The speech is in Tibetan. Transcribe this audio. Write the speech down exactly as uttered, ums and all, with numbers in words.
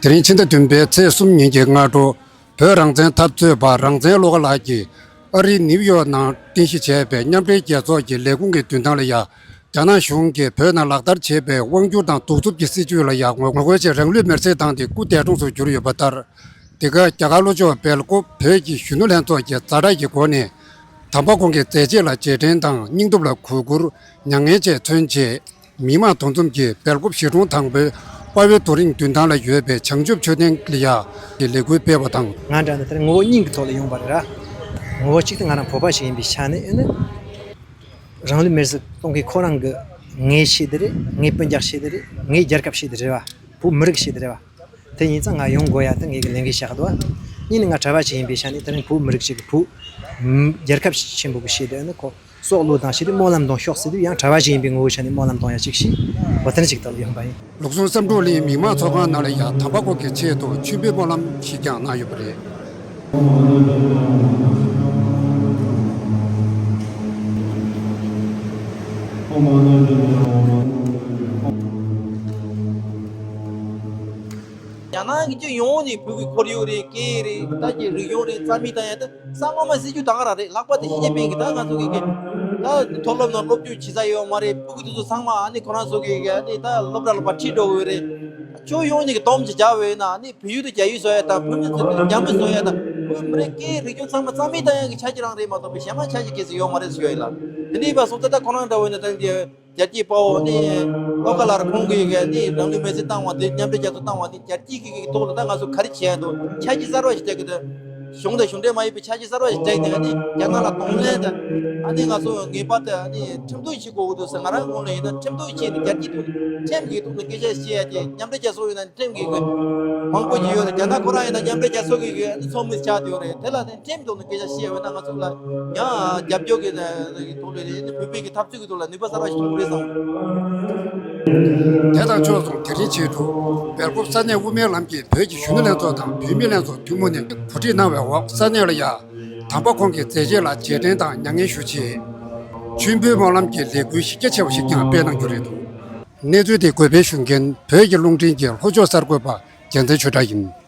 དེ་རིང་ཕྱི་ཟླ་བདུན་པའི་ཚེས་གསུམ་ཉིན་གྱི་སྔ་དྲོ། བོད་རང་བཙན་འཐབ་རྩོད་པ་རང་བཙན་བློ་དགའ་ལགས་ཀྱིས་ཨ་རིའི་ནིའུ་ཡོག་ནང་རྟེན་གཞི་བྱས་པའི་མཉམ་འབྲེལ་རྒྱལ་ཚོགས་ཀྱི་ལས་ཁུངས་ཀྱི་མདུན་ཐང་ལ་ཡ། རྒྱ་ནག་གཞུང་གིས་བོད་ནང་ལག་བསྟར་བྱས་པའི་དབང་སྒྱུར་དང་གདུག་རྩུབ་ཀྱི་སྲིད་བྱུས་ལ་ཡ་ངོ་རྒོལ་ཆེད་རང་ལུས་མེར་སྲེག་བཏང་སྟེ་སྐུ་འདས་གྲོངས་སུ་གྱུར་ཡོད་པ་ལྟར། འདི་ག་རྒྱ་གར་ལྷོ་ཕྱོགས་སྦེལ་ཀོབ་བོད་ཀྱི་གཞོན་ནུ་ལྷན་ཚོགས་ཀྱི་ཛ་དྲག་གི་སྒོ་ནས། དམ་པ་ཁོང་གི་མཛད་རྗེས་ལ་རྗེས་དྲན་དང་སྙིང་སྟོབས་ལ་གུས་བཀུར། མྱ་ངན་བཅས་མཚོན་ཆེད། མི་མང་འདུ་འཛོམས་ཀྱིས་སྦེལ་ཀོབ་གཞིས་གྲོང་དང་པོའི་དཔའ་བོའི་རྡོ་རིང་མདུན་ཐང་ལ་ཡོད་པའི་བྱང་ཆུབ་མཆོད་རྟེན་ལ་ཡ་གི་ལས་འགུལ་སྤེལ་བ་དང་། ང་འདྲ་ནི་དེར་ངོ་བོ་གཉིས་ཀྱི་ཐོག་ལ་ཡོང་པ་རེད་ར། ངོ་བོ་གཅིག་ཏུ་ང་རང་བོད་པ་ཞིག་ཡིན་པའི་ཆ་ནས་ཨེ་ནི། རང་ལུས་མེར་སྲེག་གཏོང་མཁན་ཁོ་རང་གི་ངའི་ཆེད་དུ་རེད། ངའི་སྤུན་ཀྱག་ཆེད་དུ་རེད། ངའི་རྒྱལ་ཁབ་ཆེད་དུ་རེད་བ། བོད་མི་རིགས་ཆེད་དུ་རེད་བ། དེ་ཡིན་ཙང་ང་ཡོང་དགོས་ཡ་དེ་ངེད་ཀྱི་ལས་འགན་ཆགས་འདུག་བ། གཉིས་ནི་ང་གྲྭ་པ་ཞིག་ཡིན་པའི་ཆ་ནས་དེ་རིང་བོད་མི་རིགས་ཤིག་གི་བོད་རྒྱལ་ཁབ་ཆེན་པོ་གི་ཆེད་དུ་ཨེ་ནི་ཁོ། སྲོག་བློས་བཏང་ཞེས་ཏེ་སྨོན་ལམ་གཏོང་ཤོག་ཟེར་དུས་ཡང་གྲྭ་པ་ཞིག་ཡིན་པའི་ངོ་བོའི་ཆ་ནས་སྨོན་ལམ་གཏོང་ཡ་ཅིག་ཤིག་འོ་དེ་འདྲ་ཅིག་ལྟ་བུ་ཡོང་པ་ཡིན། ལུགས་ཟུང་བསམ་གྲུབ་གླིང་མི་དམངས་ཚོགས་ཁང་ནང་ལ་ཡང་དམ་པ་ཁོང་གི་ཆེད་དུ་མཆོད་འབུལ་སྨོན་ལམ་ཞིག་ཀྱང་གནང་ཡོད་པ་རེད། རྒྱ་ནག་གི་སྤྱི་ཡོངས་ནས་བོད་ཀྱི་ཁོར་ཡུག་རེད། སྐད་རེད། ད་ཀྱི་རིག་གཞུང་རེད། རྩ་མེད་བཏང་ཡ་ད། གསང་བ་མ་སྲིད་རྒྱུ་ད་ག་རང་རེད། ལྷག་པར་དུ་ཞི་ཅིན་ཕིང་གིས་ད་ང་ཚོ་གི་གི་ད་མཐོ་སློབ་ནང་སློབ་སྦྱོང་བྱེད་ས་ཡོད་མ་རེད། སྤུ་གུ་དེ་ཚོ་ཚང་མ་ཨ་ནི་ཁོ་རང་ཚོ་གི་གི་ཨ་ནི་ད་སློབ་གྲྭ་ལ་ཕར་ཁྲིད་འགྲོ་གི་ཡོད་རེད། ཕྱོགས་ཡོངས་ནས་གི་སྡོམ་ཅིག་བརྒྱབ་པ་ཡིན་ན་ཨ་ནི་བལ་ཡུལ་དུ་རྒྱ་ཡིག་བཟོ་ཡ་དང་བོད་མི་ཚོ་དུ་རྒྱ་མི་བཟོ་ཡ་དང་བོད་མི་རིགས་སྐད་རིག་གཞུང་ཚང་མ་རྩ་མེད་བཏང་ཡ་གི་ཆ་རྐྱེན་རང་རེད་མ་གཏོགས་པའི་གཞན་མ་ཆ་རྐྱེན་གལ་སྲིད་ཡོད་མ་རེད་ཟེར་ཡོད་ཡིན་ལ། དེ་འདྲའི་བ་སོང་ཙང་ད་ཁོ་རང་འདྲ་བོ་ཡིན་ན་ད་འདི། རྒྱལ་གཅེས་དཔའ་བོ་ནི་བློ་དགའ་ལགས་ཁོང་གིས་གི་ནི་རང་ལུས་མེར་སྲེག་བཏང་བ་དེ་མཉམ་འབྲེལ་རྒྱལ་ཚོགས་བཏང་བ་དེ་རྒྱལ་གཅེས་ཀྱི་གི་ཐོག་ལ་ད་ང་ཚོ་ག་རེ་བྱེད་ཡ་འདུག་ཆ་རྐྱེན་གསར་བ་ཞིག་སྤྲད་གི་འདུག་གཞུང་དང་གཞུང་འབྲེལ་མ་ཡིན་པའི་ཆ་རྐྱེན་གསར་བ་ཞིག་སྤྲད་ནས་ཨ་ནི་རྒྱ་ནག་ལ་གདོང་ལེན་དང་ཨ་ནི་ང་ཚོ་ངེས་པར་དུ་ཨ་ནི་ཁྲིམས་གཏུག་བྱེད་དགོས་ཀྱི་འདུག་ཟེར། ང་རང་ངོས་ནས་ཡིན་ན་ཁྲིམས་གཏུག་བྱས་ནས་རྒྱལ་སྤྱིའི་ཐོག་ནས་ཁྲིམས་ཀྱི་ཐོག་ནས་སྐད་ཆ་བཤད་ཡ་དེ་མཉམ་འབྲེལ་རྒྱལ་ཚོགས་ཡིན་ན་ཁྲིམས་ཀྱི་མང་པོ་ཞིག་ཡོད་རེད། རྒྱ་ནག་ཁོ་རང་ཡིན་ན་མཉམ་འབྲེལ་རྒྱལ་ཚོགས་ཀྱི་ཨ་ནི་ཚོགས་མི་ཆགས་བསྡད་ཡོད་རེད། དེ་ལ་ནི། ཁྲིམས་ཐོག་ནས་སྐད་ཆ་བཤད་ཡོད་ན་ང་ཚོ་ལ་ཡང་རྒྱབ་སྐྱོར་གྱི་ཐོག་ལས་རེད། བོད་པའི་གི་འཐབ་རྩོད་ཀྱི་ཐོག་ལ་ནུས་པ་གསར་བ་ཞིག་ཐོན་གྱི་རེད་བསམ། དེ་དང་ཕྱོགས་མཚུངས་དེ་རིང་ཕྱི་དྲོ་སྦེལ་ཀོབ་ས་གནས་དབུ་མའི་ལམ་གྱི་བོད་ཀྱི་གཞོན་ནུ་ལྷན་ཚོགས་དང་བུད་མེད་ལྷན་ཚོགས་ཐུན་མོང་ནས་གོ་སྒྲིག་གནང་བའི་འོག་ས་གནས་ལ་ཡ་དམ་པ་ཁོང་གི་མཛད་རྗེས་ལ་རྗེས་དྲན་དང་མྱ་ངན་ཞུ་ཆེད་མཆོད་འབུལ་སྨོན་ལམ་གྱི་ལས་འགུལ་གཞི་རྒྱ་ཆེ་བ་ཞིག་ཀྱང་སྤེལ་གནང་རྒྱུ་རེད་འདུག་གནས་ཚུལ་དེ་འགོད་སྤེལ་ཞུ་མཁན་བོད་ཀྱི་རླུང་འཕྲིན་གྱི་ལྷོ་ཕྱོགས་གསར་འགོད་པ་རྒྱལ་མཚན་ཆོས་གྲགས་ཡིན།